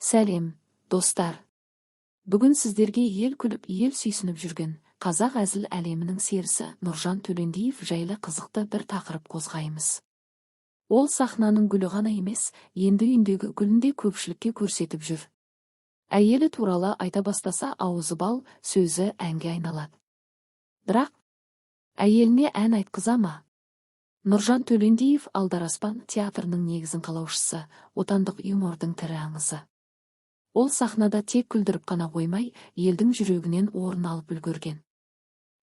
Сәлем, достар! Бүгін сіздерге ел күліп, ел сүйсініп жүрген қазақ әзіл әлемінің серісі Нұржан Төлендиев жайлы қызықты бір тақырып қозғаймыз. Ол сахнаның гүлі ғана емес, енді үйіндегі гүлін де көпшілікке көрсетіп жүр. Әйелі туралы айта бастаса, ауызы бал, сөзі әнге айналады. Бірақ әйеліне ән айтқыза ма? Нұржан Төлендиев – Алдараспан театрының негізін қалаушысы, отандық юмордың тірі аңызы. Ол сахнада тек күлдіріп қана қоймай, елдің жүрегінен орын алып үлгерген.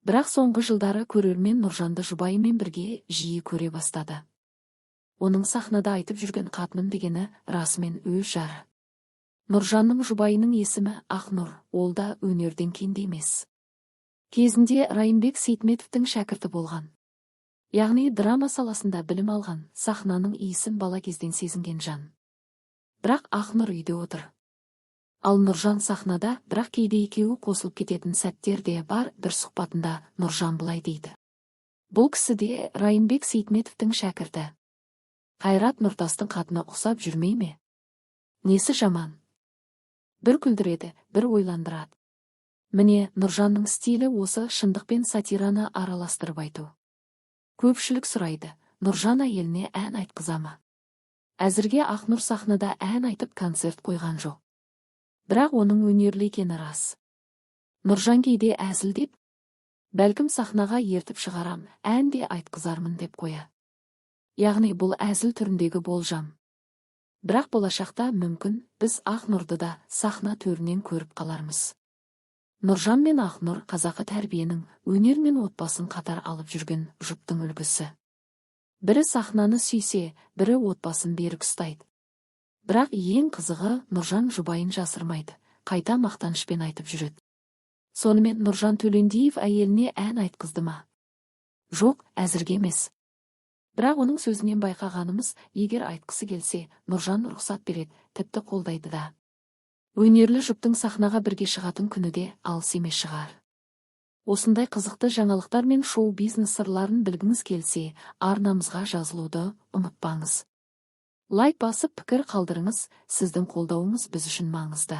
Бірақ соңғы жылдары көрермен Нұржанды жұбайымен бірге жиі көре бастады. Оның сахнада айтып жүрген «қатыным» дегені расымен өз жары. Нұржанның жұбайының есімі Ақнұр, ол да өнерден кенде емес. Кезінде Райымбек Сейтметовтің шәкірті болған. Яғни драма саласында білім алған, сахнаның иісін бала кезден сезінген жан. Бірақ Ақнұр үйде отыр. Ал Нұржан сахнада, бірақ кейде екеуі қосылып кететін сәттер де бар. Бір сұхбатында Нұржан былай дейді: «Бұл кісі де Райымбек Сейтметовтің шәкірті. Қайрат Нұртастың қатыны ұқсап жүрмей ме? Несі жаман? Бір күлдіреді, бір ойландырады». Міне, Нұржанның стилі осы: шындық пен сатираны араластырып айту. Көпшілік сұрайды: Нұржан әйеліне ән айтқыза ма? Әзірге Ақнұр сахнада ән айтып, концерт қойған жоқ. Бірақ оның өнерлі екені рас. Нұржан кейде әзілдеп, «Бәлкім, сахнаға ертіп шығарам, ән де айтқызармын» деп қояды. Яғни бұл әзіл түріндегі болжам. Бірақ болашақта мүмкін, біз Ақнұрды да сахна төрінен көріп қалармыз. Нұржан мен Ақнұр – қазақы тәрбиенің, өнер мен отбасын қатар алып жүрген жұптың үлгісі. Бірі сахнаны сүйсе, бірі отбасын берік ұстайды. Бірақ ең қызығы, Нұржан жұбайын жасырмайды, қайта мақтанышпен айтып жүреді. Сонымен, Нұржан Төлендиев әйеліне ән айтқызды ма? Жоқ, әзірге емес. Бірақ оның сөзінен байқағанымыз, егер айтқысы келсе, Нұржан рұқсат береді, тіпті қолдайды да. Өнерлі жұптың сахнаға бірге шығатын күні де алыс емес шығар. Осындай қызықты жаңалықтар мен шоу бизнес сырларын білгіңіз келсе, арнамызға жазылуды ұмытпаңыз. Лайк басып, пікір қалдырыңыз, сіздің қолдауыңыз біз үшін маңызды.